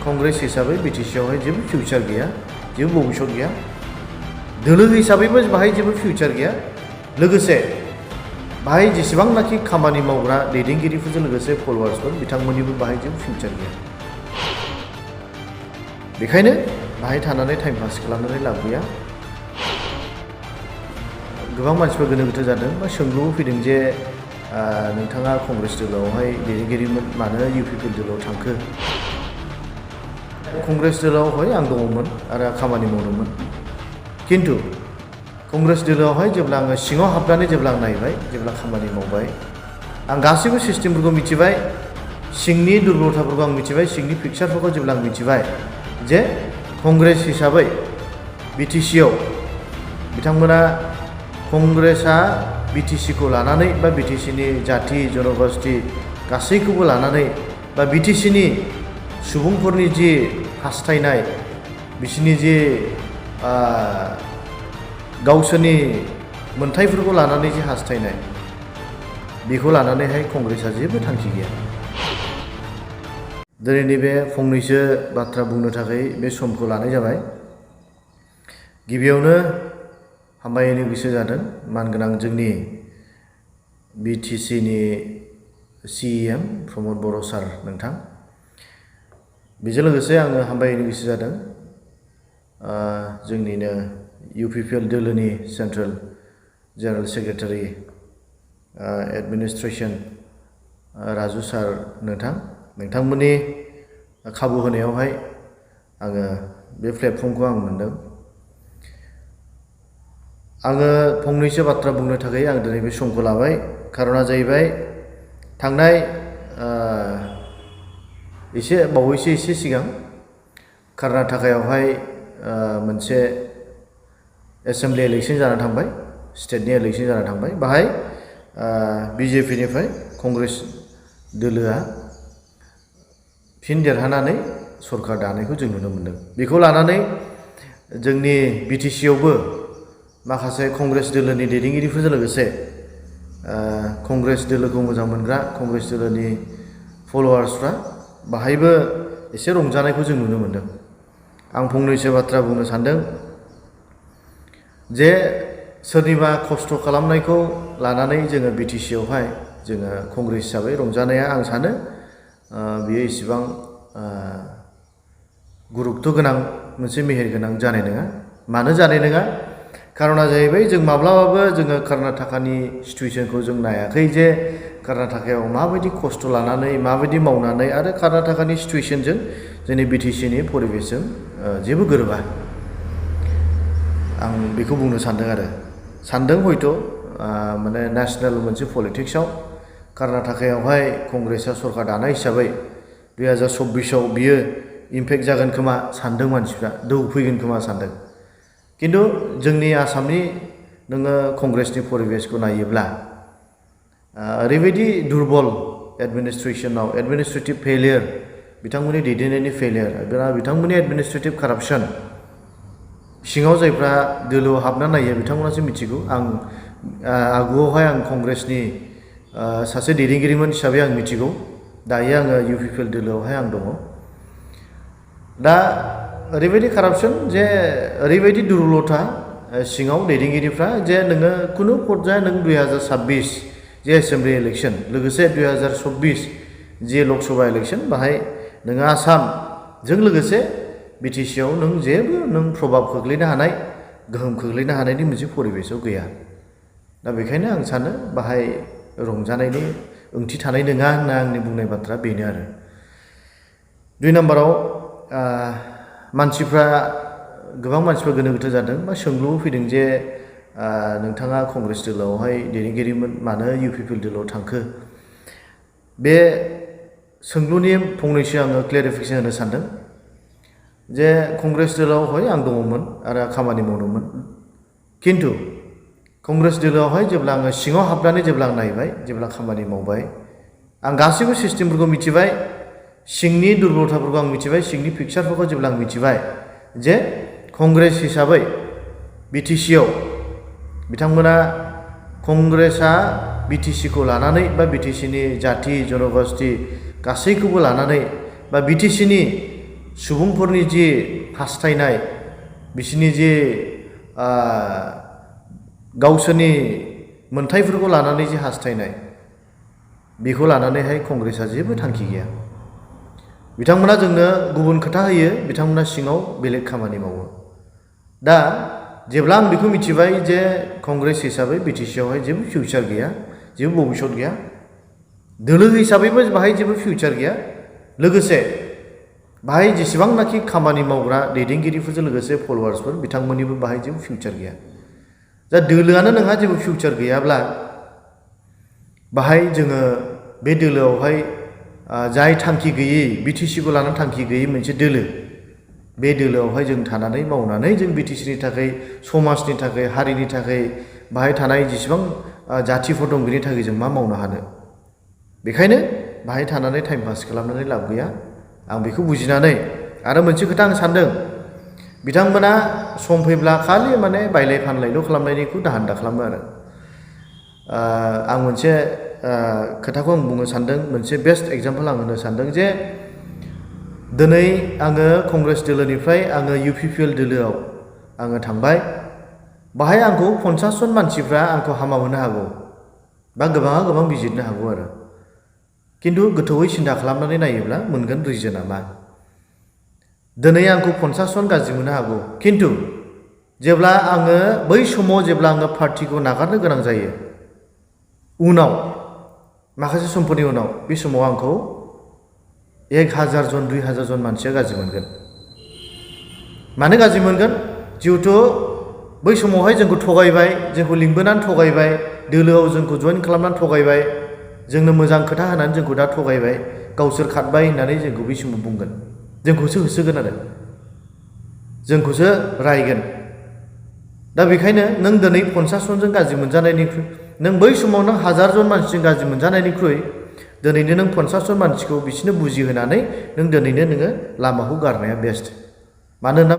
कंग्रेस हिसाबै बिटिसिआवहाय जेबो फिउचार गैया, जेबो भबिष्यत गैया। दोलो हिसाबैबो बाहाय जेबो फिउचार गैया। लोगोसे बाहाय जेसेबांनाखि खामानि मावग्रा दैदेनगिरिफोरजों लोगोसे फलोवार्सफोर बिथांमोननिबो बाहाय जेबो फिउचार गैया। बेखायनो बाहाय थानानै टाइम पास खालामनानै लाब गैया। गोबां मानसिफोर गोनो गोथो जादों बा सोंलुबो फैदों जे नोंथाङा कंग्रेस दोलोआवहाय दैदेनगिरिमोन, मानो इउपिपिएल दोलोआव थांखो? कंग्रेस दोलोआवहाय आं दङमोन आरो खामानि मावदोंमोन। किन्तु कंग्रेस दोलोआवहाय जेब्ला आङो सिङाव हाबनानै जेब्ला आं नायबाय, जेब्ला खामानि मावबाय, आं गासैबो सिस्टेमफोरखौ मिथिबाय, सिंनि दुर्बलताफोरखौ आं मिथिबाय, सिंनि पिक्चारफोरखौ जेब्ला आं मिथिबाय जे कंग्रेस हिसाबै बिटिसिआव बिथांमोना कंग्रेसआ बिटिसिखौ लानानै बा बिटिसिनि जाति जनगोष्ठी गासैखौबो लानानै बा बिटिसिनि सुबुंफोरनि जि हास्थायनाय, बिसोरनि जि गावसोरनि मोन्थाइफोरखौ लानानै जि हास्थायनाय, बेखौ लानानैहाय कंग्रेसआ जेबो थांखि गैया। दिनैनि बे फंनैसो बाथ्रा बुंनो थाखाय बे समखौ लानाय जाबाय। गिबियावनो हामबायनो गोसो जादों मानगोनां जोंनि बिटिसिनि सिएम प्रमद बर' सार नोंथां। बेजों लोगोसे आङो हामबायनो गोसो जादों जोंनिनो इउपिपिएल दोलोनि central general secretary administration Raju sir नोंथां। नोंथांमोननि खाबु होनायावहाय आङो बे प्लेटफर्मखौ आं मोनदों। आङो फंनैसो बाथ्रा बुंनो थाखाय आं दिनै बे समखौ लाबाय। खारना जाहैबाय थांनाय बावैसो एसे सिगां कर्नाटकायावहाय मोनसे एसेम्बलि इलेक्शन जाना थांबाय, स्टेटनि इलेक्शन जाना थांबाय। बाहाय बिजेपिनिफ्राय कंग्रेस दोलोआ फिन देरहानानै सरकार दानायखौ जों नुनो मोनदों। बेखौ लानानै जोंनि बिटिसिआवबो माखासे कंग्रेस दोलोनि दैदेनगिरिफोरजों लोगोसे कंग्रेस दोलोखौ मोजां मोनग्रा कंग्रेस दोलोनि फलोवार्सफ्रा बाहायबो एसे रंजानायखौ जों नुनो मोनदों। आं फंनैसो बाथ्रा बुंनो सानदों जे सोरनिबा खस्थ' खालामनायखौ लानानै जोङो बिटिसिआवहाय जोङो कंग्रेस हिसाबै रंजानाया आं सानो बेयो इसेबां गुरुत्व गोनां मोनसे मेहेर गोनां जानाय नङा। मानो जानाय नङा? खारना जाहैबाय जों माब्लाबाबो जोङो कर्नाटकानि सिटुएसनखौ जों नायाखै जे कर्नाटकायाव माबायदि खस्थ' लानानै माबायदि मावनानै आरो कर्नाटकानि सिटुएसनजों जोंनि बिटिसिनि परिबेसजों जेबो गोरोबा। आं बेखौ बुंनो सानदों आरो सानदों हयथ' माने नेशनेल मोनसे पलिटिक्सआव कर्नाटकायावहाय कंग्रेसआ सरकार दानाय हिसाबै 2024आव बियो इम्पेक्ट जागोन खोमा सानदों मानसिफ्रा, दोहौ फैगोन खोमा सानदों। किन्तु जोंनि आसामनि नोङो कंग्रेसनि परिबेसखौ नायोब्ला ओरैबायदि दुरबल एडमिनिस्ट्रेसनाव एडमिनिस्ट्रेटिभ फेलियर, बिथांमोननि दैदेननायनि फेलियर, बिथांमोननि एडमिनिस्ट्रेटिभ कारापसन, सिङाव जायफ्रा दोलोआव हाबना नायो बिथांमोनासो मिथिगौ। आं आगुआवहाय आं कंग्रेसनि सासे दैदेनगिरिमोन हिसाबै आं मिथिगौ। दायो आङो इउपिपिएल दोलोआवहाय आं दङ। दा ओरैबायदि कारापसन जे ओरैबायदि दुरबलता सिङाव दैदेनगिरिफ्रा जे नोङो खुनु पर्याय नों 2026 जे एसेम्बलि इलेक्शन लोगोसे 2024 जे लकसभा इलेक्शन बाहाय नोङो आसामजों लोगोसे बिटिसिआव नों जेबो नों प्रभाब खोख्लैनो हानाय, गोहोम खोख्लैनो हानायनि मोनसे परिबेसाव गैया। दा बेखायनो आं सानो बाहाय रंजानायनि ओंथि थानाय नङा होनना आंनि बुंनाय बाथ्रा बेनो आरो। 2 नाम्बाराव मानसिफ्रा गोबां मानसिफोर गोनो गोथो जादों बा सोंलुबो फैदों जे नोंथाङा कंग्रेस दोलोआवहाय दैदेनगिरिमोन, मानो इउपिपिएल दोलोआव थांखो? बे सोंलुनि फंनैसो आङो क्लेरिफिकेसन होनो सानदों जे कंग्रेस दोलोआवहाय आं दङमोन आरो खामानि मावदोंमोन। किन्तु कंग्रेस दोलोआवहाय जेब्ला आङो सिङाव हाबनानै जेब्ला आं नायबाय, जेब्ला खामानि मावबाय, आं गासैबो सिस्टेमफोरखौ मिथिबाय, सिंनि दुर्बलताफोरखौ आं मिथिबाय, सिंनि पिक्चारफोरखौ जेब्ला आं मिथिबाय जे कंग्रेस हिसाबै बिटिसिआव बिथांमोना कंग्रेसआ बिटिसिखौ लानानै बा बिटिसिनि जाति जनगोष्ठी गासैखौबो लानानै बा बिटिसिनि सुबुंफोरनि जि हास्थायनाय बिसोरनि जि गावसोरनि मोनथायफोरखौ लानानै जि हास्थायनाय बेखौ लानानैहाय कंग्रेसआ जेबो थांखि गैया। बिथांमोना जोंनो गुबुन खोथा होयो, बिथांमोना सिङाव बेलेग खामानि मावो। दा जेब्ला आं बेखौ मिथिबाय जे कंग्रेस हिसाबै बिटिसिआवहाय जेबो फिउचार गैया, जेबो भबिष्यत गैया, दोलो हिसाबैबो बाहाय जेबो फिउचार गैया, लोगोसे बाहाय जेसेबांनाखि खामानि मावग्रा दैदेनगिरिफोरजों लोगोसे फलोवार्सफोर बिथांमोननिबो बाहाय जेबो फिउचार गैया। दा दोलोआनो नोंहा जेबो फिउचार गैयाब्ला बाहाय जोङो बे दोलोआवहाय जाय थांखि गैयै बिटिसिखौ लानानै थांखि गैयै मोनसे दोलो, बे दोलोआवहाय जों थानानै मावनानै जों बिटिसिनि थाखाय, समाजनि थाखाय, हारिनि थाखाय, बाहाय थानाय जेसेबां जाथिफोर दं बेनि थाखाय जों मा मावनो हानो? बेखायनो बाहाय थानानै टाइम पास खालामनानै लाब गैया। आं बेखौ बुजिनानै आरो मोनसे खोथा आं सानदों, बिथांमोना सम फैब्ला खालि माने बायलाय फानलायल' खालामनायनिखौ दाहान्दा खालामो आरो। आं मोनसे खोथाखौ आं बुंनो सानदों, मोनसे बेस्ट एग्जाम्पल आं होनो सानदों जे दिनै आङो कंग्रेस दोलोनिफ्राय आङो UPPL दोलोआव आङो थांबाय। बाहाय आंखौ 50 जन मानसिफ्रा आंखौ हामा मोननो हागौ बा गोबाङा गोबां बिजिरनो हागौ आरो। खिन्थु गोथौयै सिन्था खालामनानै नायोब्ला मोनगोन रिजोनआ मा। दिनै आंखौ 50 जन गाज्रि मोननो हागौ, खिन्थु जेब्ला आङो बै समाव जेब्ला आङो पार्टिखौ नागारनो गोनां जायो, उनाव माखासे समफोरनि उनाव बे समाव आंखौ 1000 जन 2000 जन मानसिया गाज्रि मोनगोन। मानो गाज्रि मोनगोन? जिहेथु बै समावहाय जोंखौ थगायबाय, जोंखौ लिंबोनानै थगायबाय, दोलोआव जोंखौ जइन खालामनानै थगायबाय, जोंनो मोजां खोथा होनानै जोंखौ दा थगायबाय, गावसोर खारबाय होननानै जोंखौ बै समाव बुंगोन, जोंखौसो होसोगोन आरो जोंखौसो रायगोन। दा बेखायनो नों दिनै 50 जनजों गाज्रि मोनजानायनिख्रुइ, नों बै समाव नों 1000 जन मानसिजों गाज्रि मोनजानायनिख्रुइ दिनैनो नों 50 जन मानसिखौ बिसोरनो बुजिहोनानै नों दिनैनो नोङो लामाखौ गारनाया बेस्ट। मानोना